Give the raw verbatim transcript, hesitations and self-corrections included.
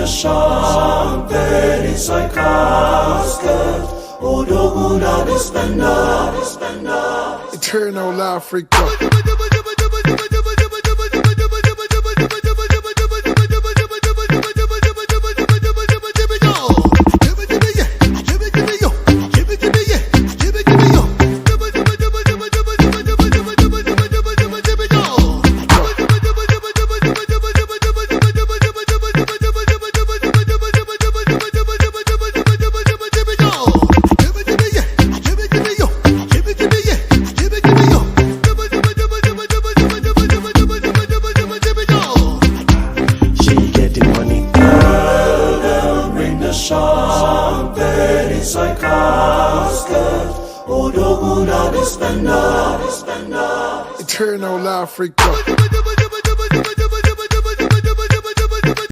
Champagne is a casket, Odoguna dispenna, dispenna. Eternal Africa. She get the money. Girl, girl, bring the champagne, it's a casket. Odoguna dispenna, dispenna. Eternal Africa.